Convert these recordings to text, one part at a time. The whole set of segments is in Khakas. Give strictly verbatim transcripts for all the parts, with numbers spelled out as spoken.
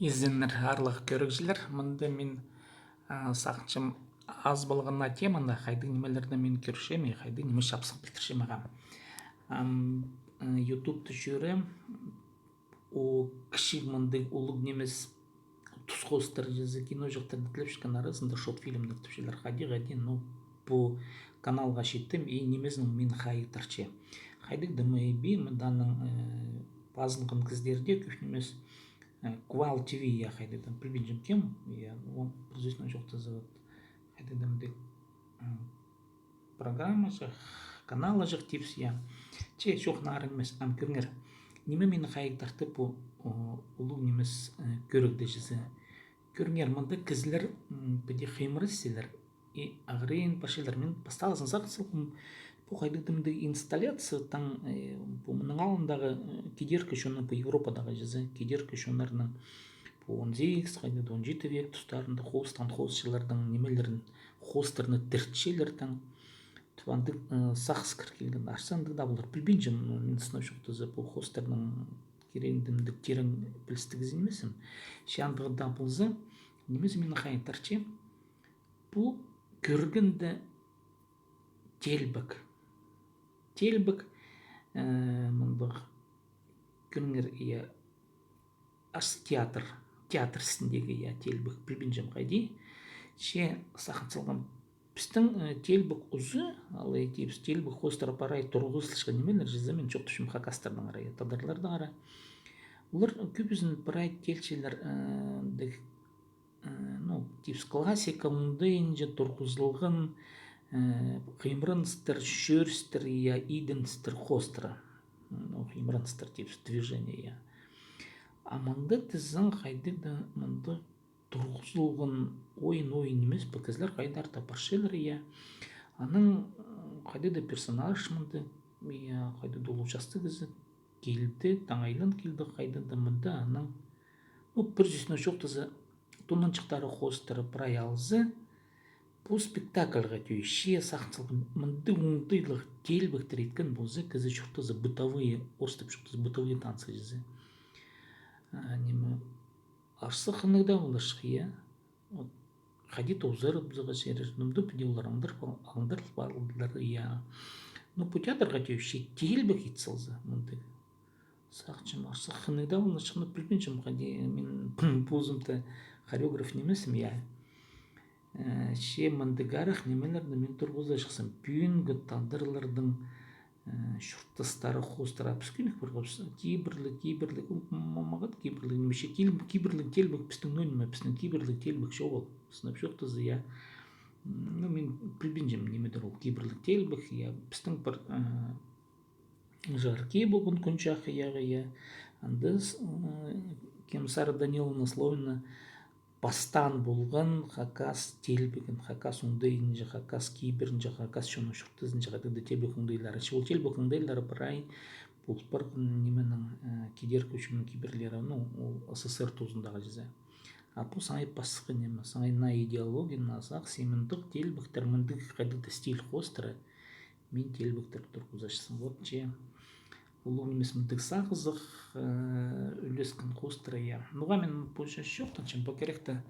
Изеннер, аарлығ кӧрігҷілер, мында мин, а, сағынчам, аз полған на теманы, хайдағ нимелерні мин кӧрчем, и хайдағ ниме чапсых пілдірче мағаа. Ам, э, ютубта чӧрем, о, кічіг мындағ улуғ нимес тус хоостар чізе, киноҷахтарда тілепчеткен аразында шорт фильмнер тіпчелер, хайди-хайди, ну, пу каналға читтім, и нимезін мин хайығ тартчам. Хайдағ-да ма иб, мында аның, э, пазынған кізілерде кӧп нимес, э, Квал Т В, я, хайдағ-да, пілбинчем кем, я, ол пір сӧснең чоохтаза, вот, хайдағ-да мындағ, м, программаҷах, каналҷах тіпче, я. Че, чоохтанар нимес, ам кӧріңер. Ниме мині хайығ тартты пу, о, улуғ нимес, э, кӧрігде чізе. Кӧріңер, мында кізілер, м, піди хыймырасчалар, и ағырин парчалар. Мин пасталызын сағын салғам, пу хайдағ-да мындағ инсталляция, таң, э, пу мының алнындағы, э, кидеркі чонның, пу Европадағы чізе, кидеркі чоннарның, пу он сигіс, хайдағ-да он читі век тустарында хоостаан хоосчыларның нимелерін, хоостарны тіртчелер, таң. Тіп андағ, э, сағыс кір килген. Арса андағ даа полар. Пілбинчем, ну, мин сынап чоохтаза, пу хоостарның кирегінде мындағ тирең пілістіг ізенмесім. Че андағ даа полза, нимезі мині хайығ тартча, пу кӧргенде теелбек. Теелбек, э, мындағ, кӧріңер, я, ас театр, театр істіндегі, я, теелбек, пілбинчем хайди. Че сағын салғам, пістің, э, теелбек узы, алай тіпче, теелбек хоостыра прай турғызылчатхан нимелер чізе, мин чоохтапчам хакастарнаң ара, я, тадарларнаң ара. Олар кӧбізін прай теелчелер, э, дек, э, ну, тіпче, классика оңдайынҷа турғызылған, э, хыймыраныстар, чӧрістер, я, иденістер хоостыра. Ну, хыймыраныстар тіпче, движение, я. А мында тізең хайдағ-да мында турғызылған ойын, ойын нимес, пу кізілер хайдар-да парчалар, я. Анаң, м, хайдағ-да персонаж мында, я, хайдағ-да улуғ частығ кізі килді, таң айлан килді хайдағ-да мында, анаң, ну, пір сӧснең чоохтаза, тонанҷыхтары хоостыра прай алза, пу спектакльға тӧӧй, че сағын салғам, мындағ оңдайлығ теелбектер иткен полза, кізі чоохтаза бытовые, орыстап чоохтаза бытовые танцы чізе. А, ниме, арса хынығ даа поларҷых, я. Вот. Хайди тоозар, ыбзаға чарир, ну, мында піди олар аңдар пал-, аңдарыл палдылар, я. Ну, пу театрға тӧӧй, че теелбек ит салза, мындағ. Сағынчам, арса хынығ даа поларҷых, ну, пілбинчем, хайди, мин позым даа хореограф нимесім, я. Э, че мындағ арах нимелерні мин турғызарҷыхсым. Пӱӱнгі тадарларның, э, чуртастары хоостыра. Піс кӧнік пар, кибірліг, кибірліг, у, м-, мағат кибірліг нимес, че кил-, кибірліг теелбек пістің ноо ниме, пістің кибірліг теелбек чоғыл. Сынап чоохтаза, я. М, ну, мин пілбинчем, нимедір ол кибірліг теелбек, я, пістің пір, э, жаркий полған Кӱн чахайағы, я. Анда с-, м, Кемсара Даниловна Словина пастаан полған хакас теелбегін, хакас оңдайынҷа, хакас кибірінҷе, хакас чонның чуртазынҷа хайдағ-да теелбек оңдайлары. Че ол теелбек оңдайлары прай пол парған нименің, э, кидеркі чонның кибірлері, ну, ол С С С Р тузындағы чізе. А пу саңай пасха ниме, саңай наа идеология, наа сағыс, и мындағ теелбектер, мындағ хайдағ-да стиль хоостыра мин теелбектер турғызарҷыхсым. Вот че. Улуғ нимес мындағ сағызығ, э, ӱлескен хоостыра, я. Ноға мин позы чоохтанчам, пу киректі,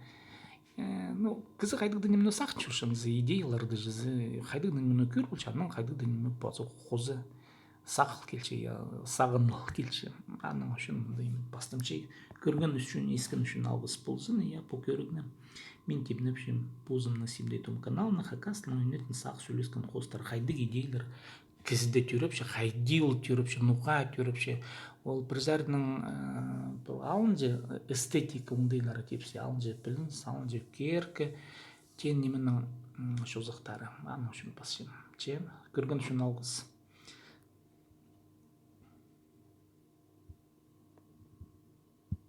э, ну, кізі хайдағ-да нимені сағынча, ол чонзы идеяларды чізе, хайдағ-да нимені кӧр полча, анаң хайдағ-да ниме пазох хоза сағыл килче, я, сағыныл килче. Аның ӱчӱн мындағ ниме пастым. Че кӧрген ӱчӱн, искен ӱчӱн алғыс ползын, я, пу кӧрігні. Мин тимнепчем позымның Сибдей Том каналына хакастың ӱнетін сағыс ӱлескен хоостар, хайдағ идеялар кізіде тӧрепче, хайди ол тӧрепче, ноға тӧрепче. Ол пір саринаң, э, пу алынҷа эстетика оңдайлары тіпче, алынҷа піліс, алынҷа кӧркі, теен нименің, м, чозахтары. Аның ӱчӱн пасчам. Че, кӧрген ӱчӱн алғыс.